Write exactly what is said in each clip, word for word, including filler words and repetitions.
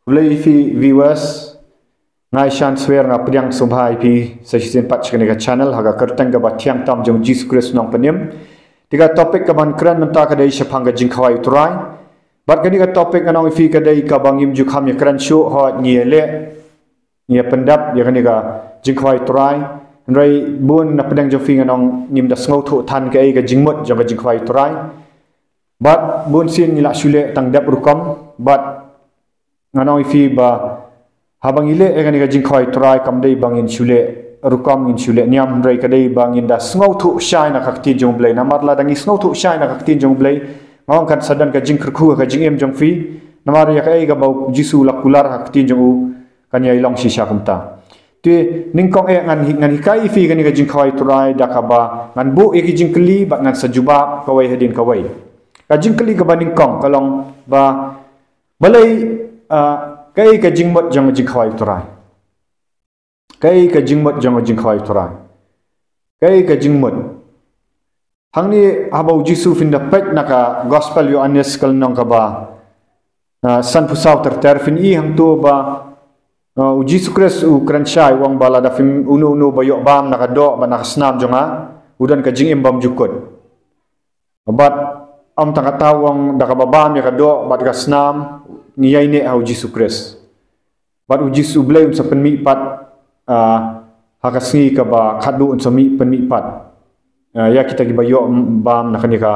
Khublei ïa phi viewers, nga Ishan Swer nga pdiang sngewbha ïa phi sa shisien pat sha kane ka channel ha ka kyrteng kaba thiang tam jong Jisu Khrist Nongpynim. Te ka topic kaban kren mynta ka dei shaphang ka jingkhawai u Trai. Bad kane ka topic ngan ong ïa phi ka dei kaba ngim ju kham ïakren shuh hooid ngi ïaleh, ngi ïapyndep ïa kane ka jingkhawai u Trai. Hynrei bun na pdeng jong phi ngan ong ngim da sngewthuh than kaei ka jingmut jong ka jingkhawai u Trai. Bad bun sien ngi la shu leh tang dep rukom bad ngan ong ïa phi ba haba ngi leh ïa kane ka jingkhawai u Trai kam dei ba ngin shu leh rukom ngin shu leh niam hynrei ka dei ba ngin da sngewthuh shai na ka ktien jong u Blei. Namar lada ngi sngewthuh shai na ka ktien jong u Blei nga ong kan sa don ka jingkyrkhu ha ka jingim jong phi. Namar ïa kaei kaba u Jisu u la kular ha ka ktien jong u kan ïai long shisha kumta. Te nyngkong eh ngan hi- ngan hikai ïa phi kane ka jingkhawai u Trai da kaba ngan buh ïa ki jingkylli bad ngan sa jubab kawei hadien kawei. Ka jingkylli kaba nyngkong ka long ba balei, ah, kaei ka jingmut jong ka jingkhawai u Trai? Kaei ka jingmut jong ka jingkhawai u Trai? Kaei ka jingmut? Hangne haba u Jisu phin da peit na ka gospel Ïoannis ka lynnong kaba, ah, sanphew saw ter ter phin i hangto ba, ah, u Jisu Khrist u kren shai u ong ba lada phim uno uno ba ïoh bam na ka doh bad na ka snam jong nga u don ka jingim bymjukut. Bad ym tang kata u ong da kaba bam ïa ka doh bad ka snam ngi ïaineh ha u Jisu Khrist. Bad u Jisu u Blei un sa pynmih pat, ah, ha ka sngi kaba khatduh un sa mih pynmih pat, ah, ïa kita kiba ïoh bam na kane ka,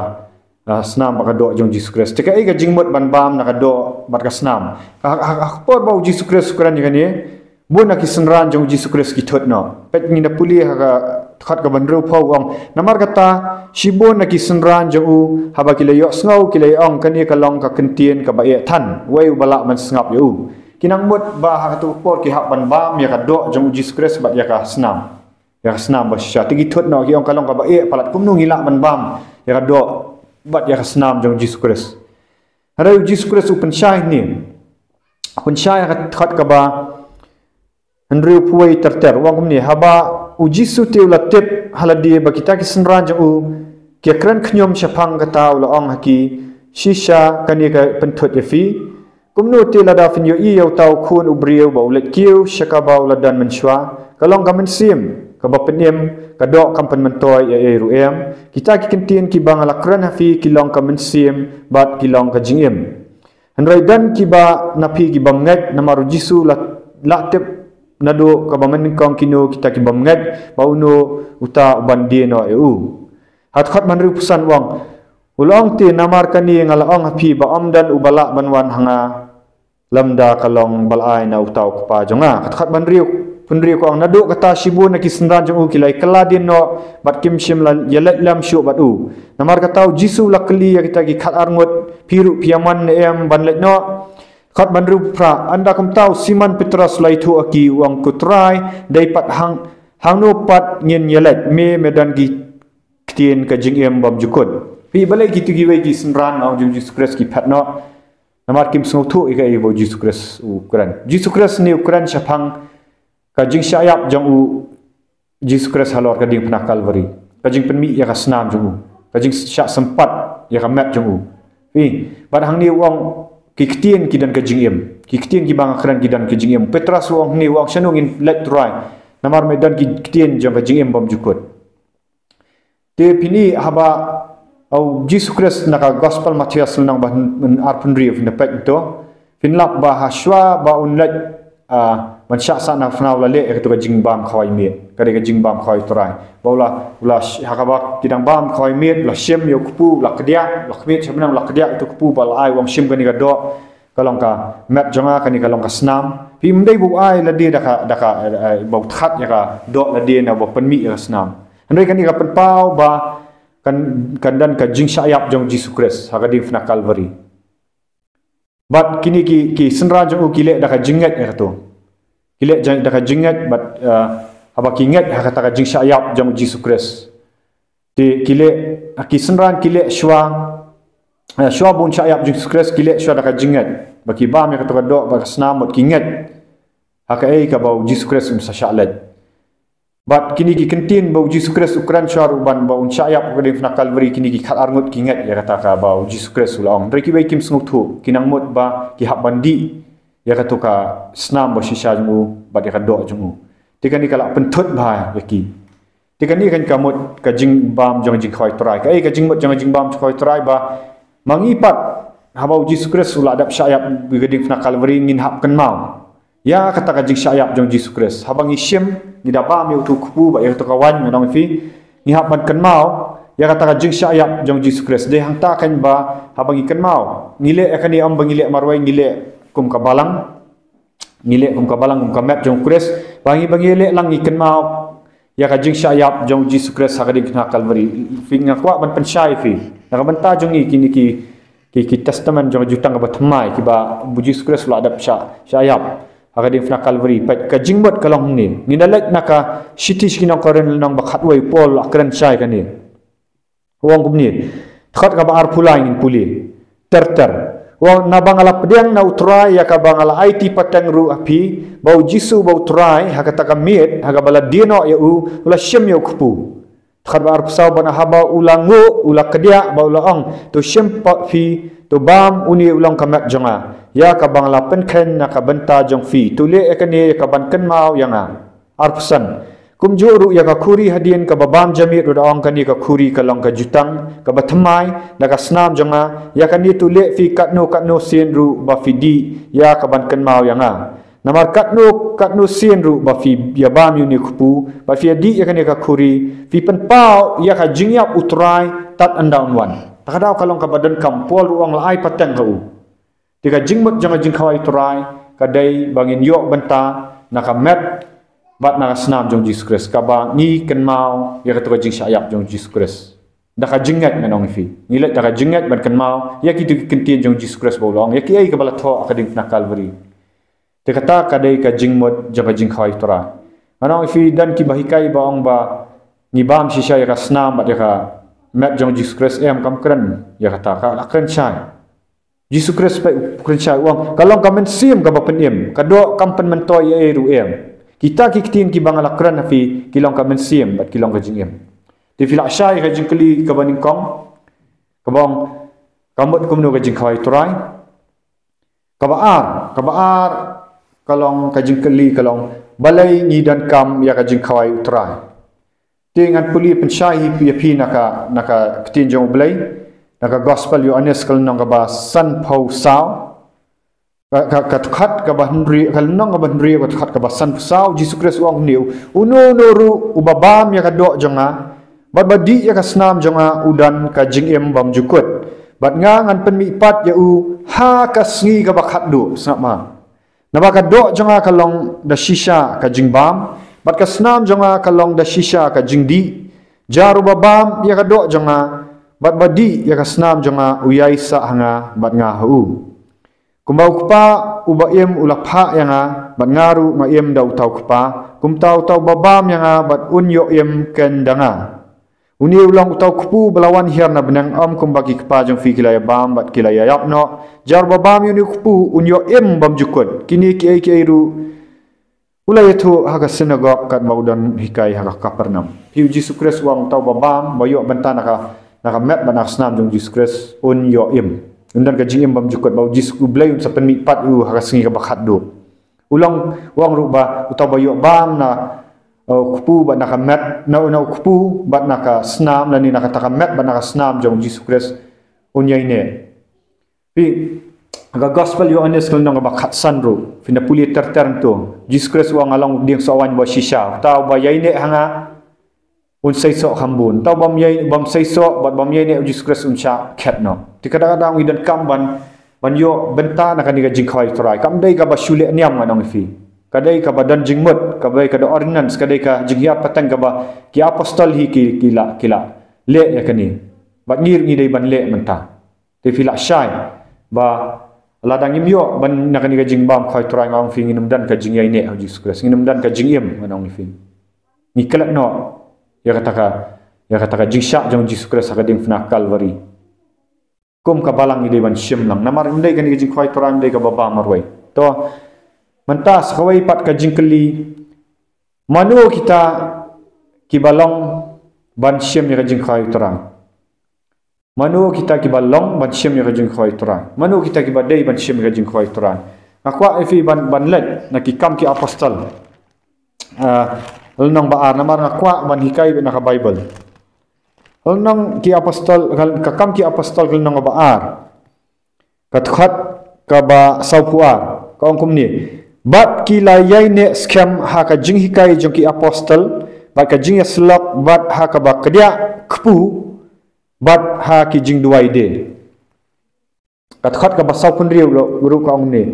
ah, snam bad ka doh jong u Jisu Khrist. Te kaei ka jingmut ban bam na ka doh bad ka snam? Ha, ha, ha ka por ba u Jisu Khrist u kren ïa kane bun na ki synran jong u Jisu Khrist ki thut noh. Peit ngin da pule ha ka dkhot kaba hynriewphew u ong namar kata shibun na ki synran jong u haba ki la ïohsngew ki la ong kane ka long ka kyntien kaba eh than, uei uba lah ban sngap ïa u? Ki nang mut ba ha kato ka por ki hap ban bam ïa ka doh jong u Jisu Khrist bad ïa ka snam. Ïa ka snam ba shisha. Te ki thut noh ki ong ka long kaba eh palat kumno ngi lah ban bam ïa ka doh bad ïa ka snam jong u Jisu Khrist. Hynrei u Jisu Khrist u pynshai hangne. U pynshai ha ka dkhot kaba hynriewphew wei ter ter u ong kumne haba u Jisu te u la tip ha lade ba kita ki synran jong u ki kren khñium shaphang kata u la ong ha ki shisha kane ka pynthut ïa phi. Kumno te lada phin ïohi ïa uta u khun u briew ba u leit kiew sha kaba u la don mynshuwa, ka long ka mynsiem kaba pynim, ka doh kam pynmyntoi ei ei ruh em. Kita ki kyntien kiba nga la kren ha phi ki long ka mynsiem bad ki long ka jingim. Hynrei don kiba na phi ki bym ngeit, namar u Jisu la, la tip naduh kaba mynnyngkong kino kita ki bym ngeit ba uno uta uban die noh ïa u. Ha dkhot ba hynriewphew san u ong, u la ong te namar kane nga la ong ha phi ba ym don uba lah ban wan ha nga lymda ka long ba la ai na uta u Kpa jong nga. Ka dkhot ba hynriewphew hynriew ka ong naduh kata shibun na ki synran jong u ki la ïa kylla dien noh bad kim shym la ïaleit lem shuh bad u. Namar kata u Jisu u la kylli ïa kita ki khatar ngut, phi ruh phi ïa mon ne em ban leit noh? Dkhot ba hynriewphew phra, ynda kumta u Simon Petros u la ïathuh ha ki u ong ko Trai, dei pat hang, hangno pat ngin ïaleit, me me don ki ktien ka jingim bymjukut. Phi, balei kito kiwei ki synran nga ong jong u Jisu Khrist ki phet noh? Namar kim sngewthuh ïa kaei ba u Jisu Khrist u kren. U Jisu Khrist ne u kren shaphang ka jingshah ïap jong u Jisu Khrist halor ka diengphna Kalbari, ka jingpynmih ïa ka snam jong u, ka jingshah sympat ïa ka met jong u. Phi, bad hangne u ong ki ktien ki don ka jingim, ki ktien kiba nga kren ki don ka jingim. Petros u ong hangne u ong shano ngin leit Trai, namar me don ki ktien jong ka jingim bymjukut. Te phin i haba u Jisu Khrist na ka gospel Mathaios lynnong ba hyn- arphew hynriew phin da peit to. Phin lap ba ha shuwa ba un leit, ah, ban shah sahnarphna u la leh ïa kato ka jingbam khawai miet. Ka dei ka jingbam khawai u Trai. Ba u la, u la sh- ha kaba ki dang bam khawai miet, u la shim ïa u kpu, u la kdiah, u la khmied sha bneng, u la kdiah ïa u kpu ba la ai u ong shim kane ka doh. Ka long ka met jong nga, kane ka long ka snam. Phi, ym dei ba u ai lade da ka, da ka, eh, eh, ba u thaw ïa ka doh lade na ba pynmih ïa ka snam. Hynrei kane ka pynpaw ba kan, kan don ka jingshah ïap jong u Jisu Khrist ha ka diengphna Kalbari. Bad kine ki, ki synran jong u ki leh da ka jingngeit ïa kato. Ki leh jong, da ka jingngeit bad, eh, haba ki ngeit ha kata ka jingshah ïap jong u Jisu Khrist. Te ki leh, ki synran ki leh shuwa, eh, shuwa ba un shah ïap jong u Jisu Khrist ki leh shuwa da ka jingngeit. Ba ki bam ïa kato ka doh bad ka snam bad ki ngeit ha kaei kaba u Jisu Khrist un sa shah leit. Bad kine ki kyntien ba u Jisu Khrist u kren shuwa ruh ban ba un shah ïap ha ka diengphna Kalbari, kine ki khatar ngut ki ngeit ïa kata kaba u Jisu Khrist u la ong. Hynrei kiwei kim sngewthuh, ki nang mut ba ki hap ban dih. ïa kato ka snam ba shisha jong u bad ïa ka doh jong u. Te kane ka la pynthut bha ïa ki. Te kane kan ka mut ka jingbam jong ka jingkhawai Trai. Kaei ka jingmut jong ka jingbam jong ka khawai Trai? Ba ma ngi pat, haba u Jisu Khrist u la dep shah ïap ha ka diengphna Kalbari, ngin hap kynmaw ïa kata ka jingshah ïap jong u Jisu Khrist. Haba ngi shim, ngi da bam ïa uto u kpu bad ïa kato ka waiñ, ngan ong ïa phi, ngi hap ban kynmaw ïa kata ka jingshah ïap jong u Jisu Khrist. Dei hangta kan ba haba ngi kynmaw, ngi leh ïa kane, ym ba ngi leh marwei, ngi leh kum ka balang. Ngi leh kum ka balang, kum ka met jong u Khrist. Ba ngi, ba ngi leh lang, ngi kynmaw ïa ka jingshah ïap jong u Jisu Khrist ha ka diengphna Kalbari. Phi, nga kwah ban pynshai ïa phi na ka bynta jong ngi, kine ki, ki, ki testament jong ka Jutang kaba Thymmai, kiba u Jisu Khrist u la dep shah, shah ïap ha ka diengphna Kalbari. Peit, ka jingmut ka long hangne. Ngin da leit na ka shithi sha ki nong Korinth lynnong ba khatwei, u Paul u la kren shai kane. U ong kumne, dkhot kaba arphew lai ngin pule. Ter ter. U ong, naba nga la pdiang na u Trai ïa kaba nga la aiti pateng ruh ha phi, ba u Jisu uba u Trai, ha kata ka miet ha kaba la die noh ïa u, u la shim ïa u kpu. Dkhot ba arphew saw, bad haba u la nguh, u la kdiah bad u la ong, to shim pat phi, to bam, une u long ka met jong nga, ïa kaba nga la pynkheiñ na ka bynta jong phi. To leh ïa kane ïa kaban kynmaw ïa nga. Arphew san. Kumjuh ruh ïa ka khuri hadien kaba bam jamiet, u da ong, kane ka khuri ka long ka Jutang kaba Thymmai da ka snam jong nga. Ïa kane to leh phi katno katno sien ruh ba phi dih, ïa kaban kynmaw ïa nga. Namar katno katno sien ruh ba phi ïa bam ïa une u kpu, ba phi ïa dih ïa kane ka khuri, phi pynpaw ïa ka jingïap u Trai tad ynda un wan. Kata ka daw ka long kaba donkam, Paul ruh u ong la ai pateng ha u. Te ka jingmut jong ka jingkhawai Trai ka dei ba ngin ïoh bynta na ka met bad na ka snam jong u Jisu Khrist, kaba ngi kynmaw ïa kato ka jingshah ïap jong u Jisu Khrist da ka jingngeit, ngan ong ïa phi. Ngi leit da ka jingngeit ban kynmaw ïa kito ki ktien jong u Jisu Khrist ba u la ong, ïa kiei kaba la thoh ha ka diengphna Kalbari. Te kata ka dei ka jingmut jong ka jingkhawai Trai. Ngan ong ïa phi, don kiba hikai ba ong ba ngi bam shisha ïa ka snam bad ïa ka met jong u Jisu Khrist. Em, kam kren ïa kata, ka la kren shai. Jisu Khrist pat u kren shai, u ong, ka long ka mynsiem kaba pynim, ka doh kam pynmyntoi ei ei ruh, em. Kita ki ktien kiba nga la kren ha phi ki long ka mynsiem bad ki long ka jingim. Te phi lah shai ka jingkylli kaba nyngkong, kaba ong, ka mut kumno ka jingkhawai Trai? Kaba ar, kaba ar ka long ka jingkylli ka long, balei ngi donkam ïa ka jingkhawai u Trai? Te ngan pule pynshai ïa phi na ka, na ka ktien jong U Blei, na ka Gospel Ïoannis ka lynnong kaba sanphew saw, ka, ka, ka dkhot kaba hynriew, ka lynnong kaba hynriew, ka dkhot kaba sanphew saw. Jisu Khrist u ong kumne, uno uno ruh uba bam ïa ka doh jong nga bad ba dih ïa ka snam jong nga u don ka jingim bymjukut, bad nga ngan pynmihpat ïa u ha ka sngi kaba khatduh. Sngap ma. Naba ka doh jong nga ka long da shisha ka jingbam, bad ka snam jong nga ka long da shisha ka jingdih. Jar uba bam ïa ka doh jong nga bad ba dih ïa ka snam jong nga, u ïaisah ha nga bad nga ha u. Kumba u Kpa uba im u la phah ïa nga, bad nga ruh nga im da uta u Kpa, kumta uta uba bam ïa nga bad un ïoh im keiñ da nga. Une u long uta u kpu ba la wan hiar na bneng, ym kumba ki kpa jong phi ki la ïa bam bad ki la ïa ïap noh. Jar ba bam ïa une u kpu un ïoh im bymjukut. Kine kiei kiei ruh u la ïathuh ha ka synagog katba u don hikai ha ka Kapernaum. Phi, u Jisu Khrist u ong uta uba bam, ba ïoh bynta na ka, na ka met bad na ka snam jong u Jisu Khrist un ïoh im. Un don ka jingim bymjukut, ba u Jisu, U Blei un sa pynmihpat ïa u ha ka sngi kaba khatduh. U long, u ong ruh ba uta uba ïoh bam na, uh, kpu bad na ka met, na, na u kpu bad na ka snam, lane na kata ka met bad na ka snam jong u Jisu Khrist, un ïaineh. Phi, ha ka Gospel Ïoannis ka lynnong kaba khatsan ruh, phin da pule ter ter hangto. Jisu Khrist u ong, nga long u dieng soh waiñ ba shisha. Uta uba ïaineh ha nga, un seisoh kham bun. Uta u bym ïai, bym seisoh bad bym ïaineh ha u Jisu Khrist un shah khet noh. Te ka dei, ka dei ngi donkam ban, ban ïoh bynta na kane ka jingkhawai Trai. Kam dei kaba shu leh niam, ngan ong ïa phi. Ka dei kaba don jingmut, ka dei ka don ordinance, ka dei ka jinghiar pateng kaba ki apostol hi ki, ki la, ki la leh ïa kane. Bad ngi ruh ngi dei ban leh mynta. Te phi lah shai ba lada ngim ïoh ban na kane ka jingbam khawai Trai, ngan ong ïa phi, ngin ym don ka jingïaineh ha u Jisu Khrist, ngin ym don ka jingim, ngan ong ïa phi. Ngi klet noh ïa kata ka, ïa kata ka jingshah jong u Jisu Khrist ha ka diengphna Kalbari. Kum ka balang ngi dei ban shim lang. Namar ym dei kane ka jingkhawai Trai ym dei kaba bam marwei. To, mynta sa kawei pat ka jingkylli, mano kita kiba long ban shim ïa ka jingkhawai Trai? Mano kita kiba long ban shim ïa ka jingkhawai Trai? Mano kita kiba dei ban shim ïa ka jingkhawai Trai? Nga kwah ïa phi ban, ban leit na ki Kam ki Apostol. Ah, lynnong ba ar, namar nga kwah ban hikai beit na ka Baibl. Lynnong ki Apostol, ka, ka Kam ki Apostol ka lynnong ba ar. Ka dkhot kaba sawphew ar. Ka ong kumne. Bad ki la ïaineh skhem ha ka jinghikai jong ki apostol, bad ka jingïasyllok, bad ha kaba kdiah kpu, bad ha ki jingduwai de. Ka dkhot kaba sawphew hynriew ruh ka ong kumne.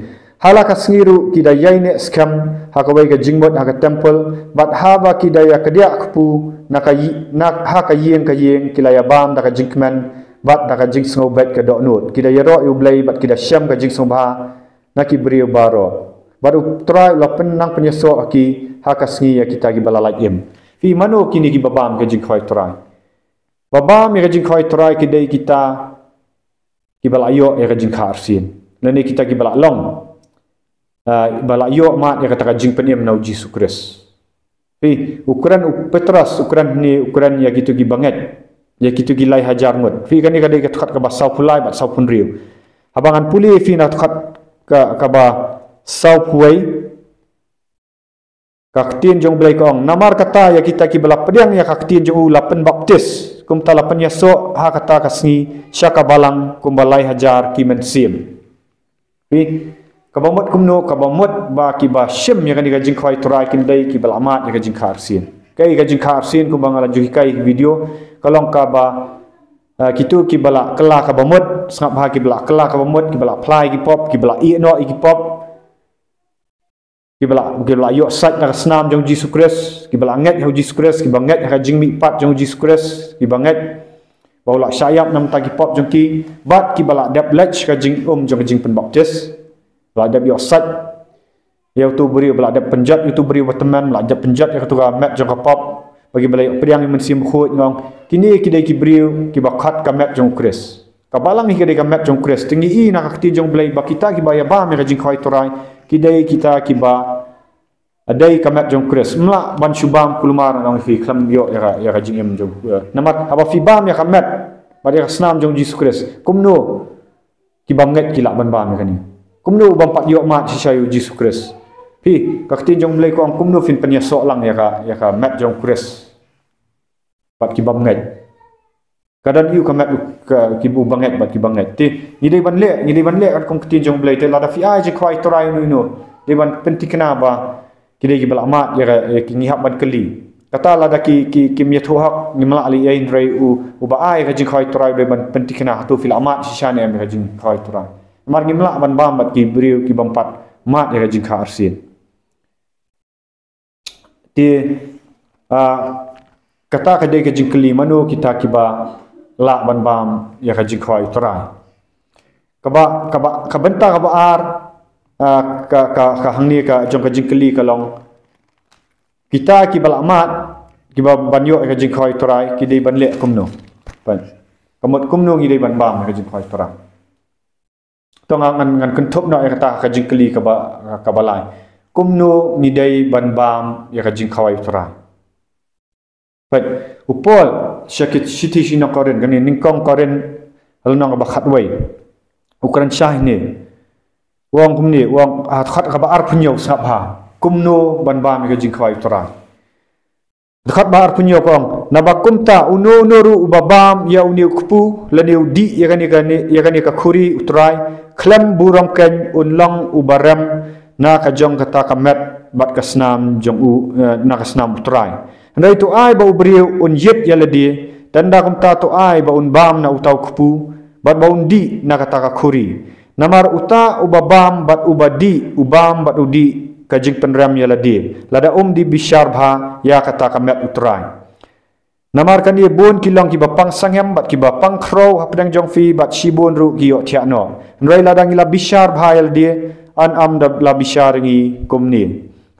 Ha la ka sngi ruh ki da ïaineh skhem ha kawei ka jingmut ha ka templ, bad haba ki da ïakdiah kpu na ka ï-, na, ha ka ïing ka ïing, ki la ïabam da ka jingkmen bad da ka jingsngewbeit ka dohnud. Ki da ïaroh ïa U Blei bad ki da shem ka jingsngewbha na ki briew baroh. Bad U Trai u la pynnang pynïasoh ha ki ha ka sngi ïa kita kiba la lait im. Phi, mano kine kiba bam ka jingkhawai Trai? Ba bam ïa ka jingkhawai Trai ki dei kita kiba la ïoh ïa ka jingkha arsien, lane kita kiba la long, ah, ba la ïoh mad ïa kata ka jingpynim na U Jisu Khrist. Phi, u kren u Petros, u kren hangne, u kren ïa kito kiba ngeit, ïa kito ki lai hajar ngut. Phi, kane ka dei ka dkhot kaba sawphew lai bad sawphew hynriew. Haba ngan pule ïa phi na dkhot ka, kaba sawphew wei, ka ktien jong U Blei ka ong, namar kata ïa kita kiba la pdiang ïa ka ktien jong u la pynbaptis, kumta la pynïasoh ha kata ka sngi sha ka balang kumba lai hajar ki mynsiem. Phi, kaba mut kumno? Kaba mut ba kiba shim ïa kane ka jingkhawai Trai kin dei kiba la mad ïa ka jingkha arsien. Kaei ka jingkha arsien? Kumba nga la ju hikai ha ki video, ka long kaba, eh, kito kiba la kylla kaba mut, sngap bha, kiba la kylla kaba mut, kiba la phla ïa ki pop, kiba la ïehnoh ïa ki pop, kiba la, kiba la ïoh sait na ka snam jong U Jisu Khrist, kiba la ngeit ha U Jisu Khrist, kiba ngeit ha ka jingmihpat jong U Jisu Khrist, kiba ngeit ba u la shah ïap na ka bynta ki pop jong ki, bad kiba la dep leit sha ka jingum jong ka jingpynbaptis, la dep ïoh sait ïa uto u briew, ba la dep pynjot ïa uto u briew ba tymmen, la dep pynjot ïa kato ka met jong ka pop, ba kiba la ïoh pdiang ïa U Mynsiem Bakhuid. Nga ong, kine ki dei ki briew kiba khot ka met jong U Khrist. Ka balang hi ka dei ka met jong U Khrist. Te ngi i na ka ktien jong U Blei ba kita kiba ïabam ïa ka jingkhawai Trai ki dei kita kiba dei ka met jong U Khrist. Ym lah ban shu bam kulmar, nga ong ïa phi, khlem ïoh ïa ka, ïa ka jingim jong, eh, namar haba phi bam ïa ka met bad ïa ka snam jong U Jisu Khrist, kumno ki bym ngeit ki lah ban bam ïa kane? Kumno u bym pat ïoh mad shisha ïa U Jisu Khrist? Phi, ka ktien jong U Blei ka ong, kumno phin pynïasoh lang ïa ka, ïa ka met jong U Khrist bad ki bym ngeit? Ka don aïu ka met ka, ki bym ngeit bad ki bym ngeit? Te ngi dei ban leh, ngi dei ban leh katkum ka ktien jong U Blei. Te lada phi ai jingkhawai Trai ïa uno uno, dei ban pynthikna ba ki dei kiba la mad ïa ka, ïa ki, ngi hap ban kylli. Kata lada ki, ki, kim ïathuh hok, ngim lah leh ei, hynrei u, uba ai ka jingkhawai Trai u dei ban pynthikna, hato phi la mad shisha ne em ïa ka jingkhawai Trai? Namar ngim lah ban bam bad ki briew ki bym pat mad ïa ka jingkha arsien. Te, ah, kata ka dei ka jingkylli, mano kita kiba lah ban bam ïa ka jingkhawai Trai? Kaba, kaba, ka bynta kaba ar, ah, ka, ka, ka hangne ka jong ka jingkylli ka long, kita kiba la mad, kiba ban ïoh ïa ka jingkhawai Trai, ki dei ban leh kumno? Pyn, ka mut kumno ngi dei ban bam ïa ka jingkhawai Trai? To nga ngan, ngan kynthup noh ïa kata ka jingkylli kaba, kaba lai. Kumno ngi dei ban bam ïa ka jingkhawai Trai? Peit, u Paul sha ki shithi sha ki nong Korinth, kane nyngkong Korinth, lynnong kaba khatwei. U kren shai hangne. U ong kumne, u ong, ah, dkhot kaba arphew hynñiew, sngap bha. Kumno ban bam ïa ka jingkhawai Trai? Dkhot ba arphew hynñiew ka ong, naba kumta uno uno ruh uba bam ïa une u kpu lane u dih ïa kane, kane, ïa kane ka khuri U Trai khlem burom keiñ un long uba rem na ka jong kata ka met bad ka snam jong u, eh, na ka snam U Trai. Hynrei to ai ba u briew un ïit ïa lade, te ynda kumta to ai ba un bam na uta u kpu bad ba un dih na kata ka khuri. Namar uta uba bam bad uba dih, u bam bad u dih, ka jingpynrem ïa lade, lada um dih bishar bha ïa kata ka met U Trai. Namar kane bun ki long kiba pang sangem bad kiba pang khrew hapdeng jong phi bad shibun ruh ki ïoh thiah noh. Hynrei lada ngi la bishar bha ïa lade, yn ym da la bishar ïa ngi kumne.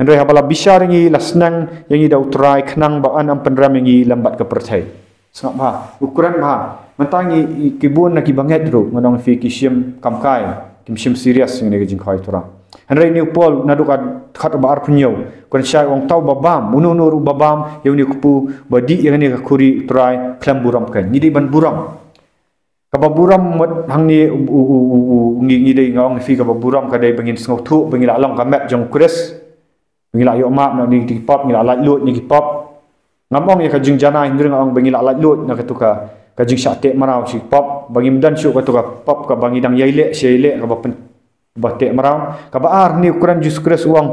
Hynrei haba la bishar ïa ngi, la sneng ïa ngi da U Trai khnang ba yn ym pynrem ïa ngi lem bad ka pyrthei. Sngap bha, u kren bha. Mynta ngi, ki bun na kiba ngeit ruh, ngan ong ïa phi, ki shim kam kai, kim shim serious ïa kane ka jingkhawai Trai. Hynrei une u Paul naduh ka dkhot ba arphew hynñiew, u kren shai, u ong uta uba bam, uno uno ruh uba bam ïa une u kpu, ba dih ïa kane ka khuri U Trai khlem burom keiñ. Ngi dei ban burom. Kaba burom mut hangne u, u, u, u, u, ngi, ngi dei nga ong ïa phi kaba burom ka dei ba ngin sngewthuh ba ngi la long ka met jong u Khrist. Ngi la ïoh map na ngi ki pop, ngi la laitluid na ki pop. Ngam ong ïa ka jingjanai hynrei nga ong ba ngi la laitluid na katu ka, ka jingshah teh mraw sha ki pop. Ba ngim don shuh katu ka pop kaba ngi dang ïai leh, sha ïai leh kaba pyn, ba teh mraw. Kaba ar hangne u kren Jisu Khrist u ong,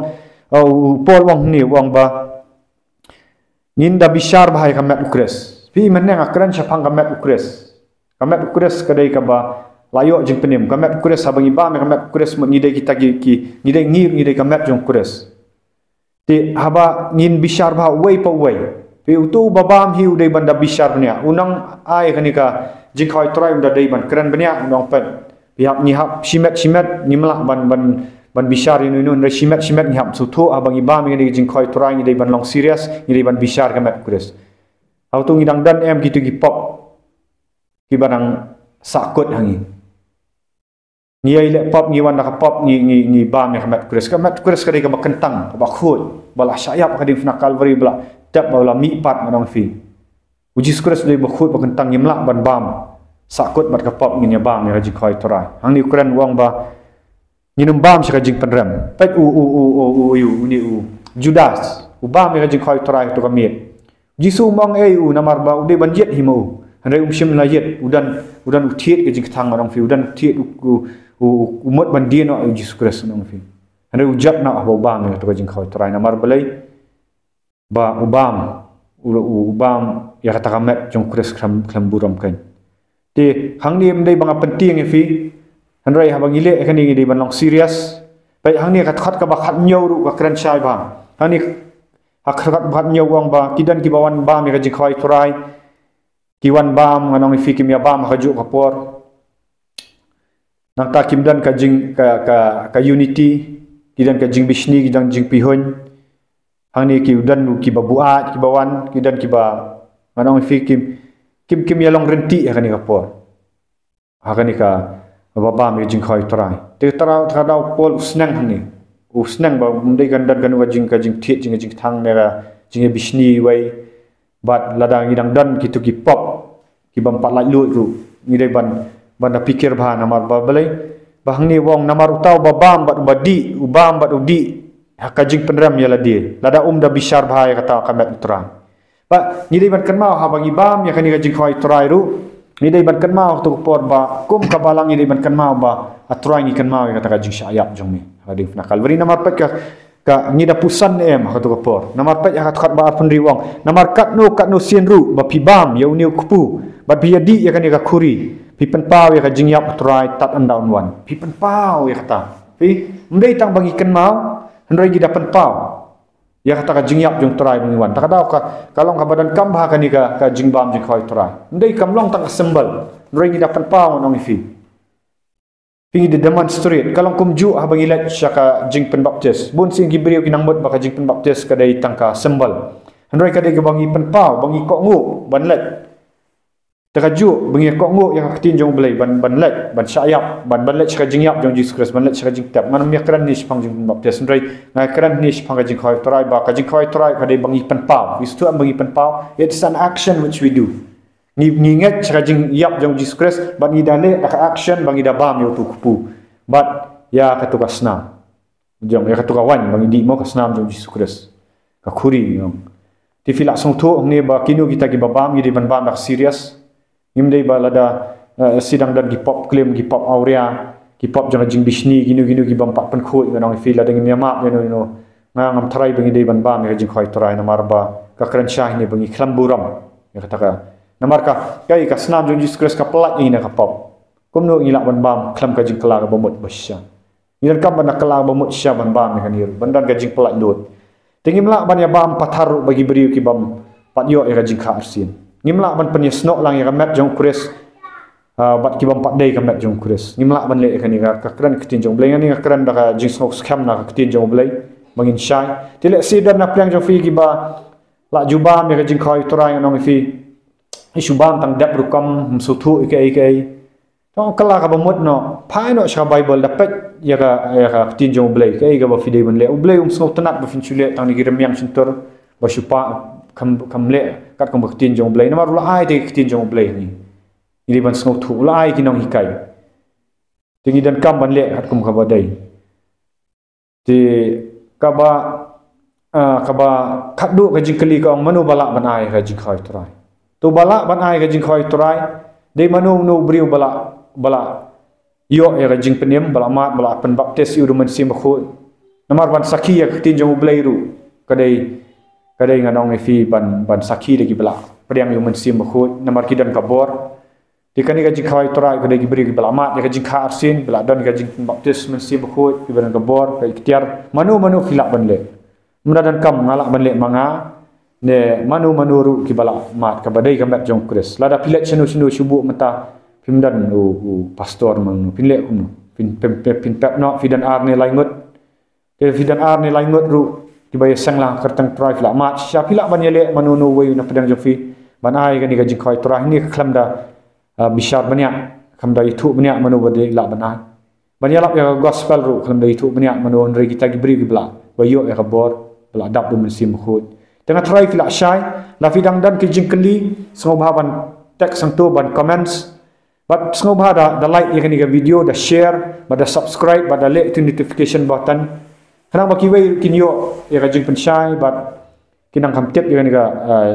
uh, u Paul u ong hangne u ong ba ngin da bishar bha ïa ka met u Khrist. Phi mynne nga kren shaphang ka met u Khrist. Ka met u Khrist ka dei kaba la ïoh jingpynim. Ka met u Khrist haba ngi bam ïa ka met u Khrist mut ngi dei kita ki, ki, ngi dei ngi, ngi dei ka met jong u Khrist. Te haba ngin bishar bha uwei pa uwei. Phi utu uba bam hi u dei ban da bishar bniah. U nang ai kane ka jingkhawai Trai u da dei ban kren bniah u nang pet. Phi hap ngi hap shimet shimet ngim lah ban, ban, ban bishar ïa uno uno hynrei shimet shimet ngi hap sngewthuh haba ngi bam ïa kane ka jingkhawai Trai ngi dei ban long serious, ngi dei ban bishar ka met u Khrist. Haba tu ngi dang don em kitu ki pop kiba dang sahkut ha ngi. Ngi ïai leh pop, ngi wan da ka pop, ngi, ngi, ngi bam ïa ka met u Khrist. Ka met u Khrist ka dei kaba kyntang, kaba khuid, ba la shah ïap ha ka diengphna Kalbari, ba la tep, ba la mihpat, nga ong ïa phi. U Jisu Khrist u dei ba khuid ba kyntang, ngim lah ban bam sahkut bad ka pop, ngin ïa bam ïa ka jingkhawai Trai. Hangne u kren u ong ba ngin ym bam sha ka jingpynrem. Peit u, u, u, u, u, u, u, une u Judas u bam ïa ka jingkhawai Trai ha katu ka miet. Jisu um ong ei u namar ba u dei ban jied hi ma u. Hynrei um shym la jied, u don, u don u thied ka jingkthang, nga ong ïa phi, u don u thied, u, u, u, u mut ban die noh ïa u Jisu Khrist, nga ong ïa phi. Hynrei u jot noh haba u bam ïa katu ka jingkhawai Trai. Namar balei? Ba u bam, u, u, u bam ïa kata ka met jong u Khrist khlem, khlem burom kein. Te hangne ym dei ba nga pyntieng ïa phi. Hynrei haba ngi leh ïa kane ngi dei ban long serious. Peit hangne ka dkhot kaba khathynñiew ruh ka kren shai bha. Hangne ha ka dkhot kaba khathynñiew u ong ba ki don kiba wan bam ïa ka jingkhawai Trai. Ki wan bam, nga ong ïa phi, kim ïa bam ha kajuh ka por. Nangta kim don ka jing, ka, ka, ka unity, ki don ka jingbishni, ki don jingpihuiñ. Hangne ki don ruh kiba buaid, kiba wan, ki don kiba, nga ong ïa phi, kim, kim, kim ïa long rynti ha kane ka por. Ha kane kaba bam ïa ka jingkhawai Trai. Te ka Trai, ka daw Paul u sneng hangne. U sneng ba ym dei kan don kano ka jing, ka jingthied, jing, ka jingkthang ne ka jingïabishni wei. Bad lada ngi dang don kitu ki pop, ki bym pat laitluid ruh, ngi dei ban, ban da pyrkhat bha namar ba balei? Ba hangne u ong namar uta uba bam bad uba dih, u bam bad u dih ha ka jingpynrem ïa lade, lada um da bishar bha ïa kata ka met u Trai. Ba ngi dei ban kynmaw haba ngi bam ïa kane ka jingkhawai Trai ruh, ngi dei ban kynmaw ha katu ka por ba kum ka balang ngi dei ban kynmaw ba ha Trai ngi kynmaw ïa kata ka jingshah ïap jong me ha ka diengphna Kalbari. Namar peit ka, ka ngi da puson ne em ha katu ka por. Namar peit ha ka dkhot ba arphew hynriew u ong, namar katno katno sien ruh ba phi bam ïa une u kpu bad phi ïadih ïa kane ka khuri, phi pynpaw ïa ka jingïap u Trai tad ynda un wan. Phi pynpaw ïa kata. Phi, ym dei tang ba ngi kynmaw, hynrei ngi da pynpaw ïa kata ka jingïap jong u Trai ba ngi wan. Te ka daw ka, ka long kaba donkam bha kane ka, ka jingbam jingkhawai u Trai. Ym dei, kam long tang ka symbol, hynrei ngi da pynpaw, nga ong ïa phi. Phi, ngi da demonstrate. Ka long kumjuh haba ngi leit sha ka jingpynbaptis. Bun sien ki briew ki nang mut ba ka jingpynbaptis ka dei tang ka symbol. Hynrei ka dei kaba ngi pynpaw, ba ngi kohnguh ban leit. Te kajuh ba ngi kohnguh ïa ka ktien jong U Blei ban, ban leit, ban shah ïap, ban, ban leit sha ka jingïap jong U Jisu Khrist, ban leit sha ka jingtep. Ngan ym ïakren ne shaphang jingbaptis, hynrei nga kren ne shaphang ka jingkhawai u Trai, ba ka jingkhawai u Trai ka dei ba ngi pynpaw. Ngi sngewthuh ba ngi pynpaw. It's an action which we do. Ngi, ngi ngeit sha ka jingïap jong U Jisu Khrist, bad ngi da leh da ka action ba ngi da bam ïa utu u kpu bad ïa katu ka snam. Jong, ïa katu ka waiñ ba ngi dih, mo, ka snam jong U Jisu Khrist. Ka khuri, jong. Te phi lah sngewthuh hangne ba kino kita kiba bam, ngi dei ban bam da ka serious. Ngim dei ba lada, eh, sdang don ki pop klim, ki pop awria, ki pop jong ka jingbishni, kino kino ki bym pat pynkhuid, nga ong ïa phi, lada ngim ïa map ïano ïano. Nga ngam tharai ba ngi dei ban bam ïa ka jingkhawai u Trai namar ba ka kren shai hangne ba ngi khlem burom ïa kata ka. Namar ka, ka, ka snam jong U Jisu Khrist ka pyllait ïa ngi na ka pop. Kumno ngi lah ban bam khlem ka jingkylla kaba mut ba shisha? Ngi donkam ban da kylla ba mut shisha ban bam ïa kane ruh, ban don ka jingpyllait lut. Te ngim lah ban ïa bam pathar ruh bad ki briew ki bym pat ïoh ïa ka jingkha arsien. Ngim lah ban pynïasnoh lang ïa ka met jong U Khrist, ah, bad ki bym pat dei ka met jong U Khrist. Ngim lah ban leh ïa kane, ka, ka kren ka ktien jong U Blei, nga, nga kren da ka jingsngew skhem na ka ktien jong U Blei ba ngin shai. Te lehse don na pliang jong phi kiba lah ju bam ïa ka jingkhawai u Trai, nga ong ïa phi. Shu bam tang dep rukom, ym sngewthuh ïa kaei kaei. Tang kylla kaba mut noh, phai noh sha ka Baibl, da peit ïa ka, ïa ka ktien jong U Blei, kaei kaba phi dei ban leh. U Blei um sngewtynnat ba phin shu leh tang na ki rmiang shyntur, ba shu pa, kham, kham leh katkum ka ktien jong U Blei. Namar u la ai te ka ktien jong U Blei hangne. Ngi dei ban sngewthuh, u la ai ki nonghikai. Te ngi donkam ban leh katkum kaba dei. Te kaba, ah, kaba khatduh ka jingkylli ka ong, mano ba lah ban ai ka jingkhawai Trai? To ba lah ban ai ka jingkhawai Trai, dei mano mano u briew ba lah, ba lah ïoh ïa ka jingpynim, ba lah mad, ba lah pynbaptis ïa u da u Mynsiem Bakhuid. Namar ban sakhi ïa ka ktien jong U Blei ruh ka dei, ka dei ngan ong ïa phi ban, ban sakhi da kiba lah pdiang ïa u Mynsiem Bakhuid, namar ki don ka bor. Te kane ka jingkhawai Trai ka dei ki briew kiba lah mad ïa ka jingkha arsien, ba lah don ka jingbaptis Mynsiem Bakhuid, kiba don ka bor, ka iktiar. Mano mano phi lah ban leh. Ym da donkam nga lah ban leh ma nga, ne mano mano ruh kiba lah mad, kaba dei ka met jong U Khrist. Lada phi leit shano shano shu buh mynta, phim don u, u pastor mano, phin leh kumno? Phin, phin, phin, phin pep noh, phi don ar ne lai ngut. Te phi don ar ne lai ngut ruh kiba ïaseng la kyrteng Trai, phi lah mad shisha, phi lah ban ïaleh mano mano uwei na pdeng jong phi ban ai kane ka jingkhawai Trai. Hangne ka khlem da, ah, bishar bniah, khlem da ïathuh bniah mano ba dei lah ban ai. Ban ïalap ïa ka gospel ruh khlem da ïathuh bniah mano, hynrei kita ki briew kiba lah, ba ïoh ïa ka bor, ba lah dap da u Mynsiem Bakhuid. Te nga tharai phi lah shai, lada phi dang don ki jingkylli, sngewbha ban text hangto, ban comments. Bad sngewbha da, da like ïa kane ka video, da share, bad da subscribe, bad da leh ïa u notification button. Khnang ba kiwei kin ïoh ïa ka jingpynshai, bad kin nang kham tip ïa kane ka, ah,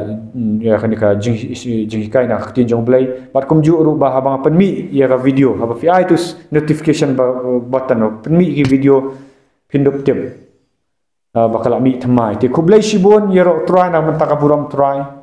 ïa kane ka jing, jinghikai na ka ktien jong U Blei. Bad kumjuh ruh ba haba nga pynmih ïa ka video, haba phi ai ïa u notification ba, button, pynmih ïa ki video, phin dup tip, ah, ba ka lah mih thymmai. Te khublei shibun, ïaroh Trai na ka bynta ka burom Trai.